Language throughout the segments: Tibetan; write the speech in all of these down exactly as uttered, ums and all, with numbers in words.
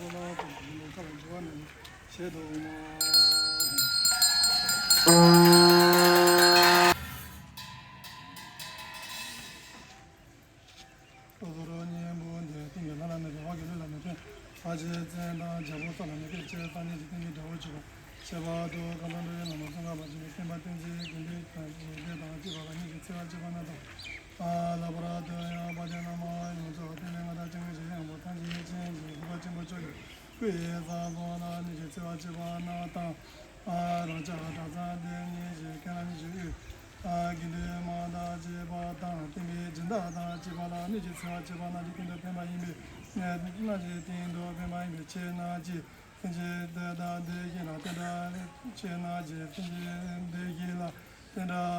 ལ་སོགས་པའི་ཡིན་པའི་ཁ་ལ་འཇུག་པ་ནི་ཞེས་དུ་སྨྲ། སོ་སོར་གཉེན་པོ་འདི་སྟེང་གི་ལྷ་ལ་མི་འབད་བར་གྱི་ལུས་ལ་མི་འབད། ཕར་ཕྱིན་བཙན་དང་རྒྱལ་པོ་སོགས་ལ་མི་འབད་ཅེས་སང་ཉིན་གྱི་རྟེན་གྱི་དགྲ་བོ་གཅིག་པ། ཁྱད་པར་དུ་གང་དག་འགྲོ་བའི་ལམ་སྲོད་ཁ་བ་ཅན་གྱི་སྟོན་པ་བསྟན་འཛིན་དགེ་འདུན་དང་དགེ་སློང་དང་བཅས་པ་ལ་སྙིང་རྗེ་བརྩེ་བ་བསྐྱེད་པ་རྣམས་དང་། ལྷག་པར་དུ་ཡང་དཔལ་ལྡན་བླ་མ་ཡོངས་རྫོགས་བསྟན་པའི་མངའ་བདག་ཀུན་གྱི་གཞི་དབང་པོ་ཐམས་ཅད་མཁྱེན་ཅིང་གཟིགས་པ་ཆེན་པོ་མཆོག་གི་སྐུ་ཡི་བསང་གསོལ་ལ་སྙིང་རྗེ་བརྩེ་བ་བསྐྱེད་པ་རྣམས་དང་། རང་ཅག་གྲྭ་ཚང་འདི་ཉིད་ཀྱི་མཁན་བླ་མི་ཞིག་དབུས། དགེ་འདུན་མང་དག་བཅས་པ་དང་བསྟན་པའི་སྦྱིན་བདག་དང་བཅས་པ་ལ་སྙིང་རྗེ་བརྩེ་བ་བསྐྱེད་པ་རྣམས་ཀྱི་སྟེང་དུ་ཕན་པ་ཡིན་པས། རྣམས་ཀྱི་སྟེང་དུ་ཕན་པ་ཡིན་པས་ཁྱེད་རྣམས་ཀྱིས་སེམས་ཅན་དེ་དག་བདེ་གཤེགས་ལ་བསྟན་དགྲ། ཁྱེད་རྣམས་ཀྱིས་སེམས་ཅན་བདེ་གཤེགས་ལ་བསྟན་དགྲ།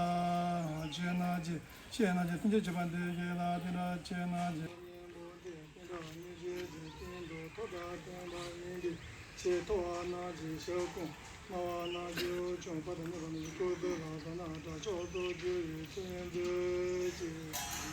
ཁྱེད་རྣམས་ཀྱིས་ཁྱེད་རྣམས་ཀྱིས་སེམས་ཅན་སྤྱོད་པ་བདེ་གཤེགས་ལ་བསྟན་དགྲ། ཁྱེད་རྣམས་ཀྱིས། བསྟན་དགྲ་སྙིང་རྗེ་གི་སྟེང་དུ་ཐོབ་པར་བསྟན་པ་ཡིན་པས་ཆེས་མཐོ་བ་རྣམས་ཀྱི་ཞབས་དྲུང་། དམའ་བ་རྣམས་ཀྱི་དབུ་སྐྱོང་། དཔའ་དང་མི་དཔའ་རྣམས་ཀྱི་སྐུ་གཟུགས་ལ་སོགས་ན་དགྲ་ཕྱོགས་སུ་གྱུར་པའི་ཚེ་འདུལ་ཅིག།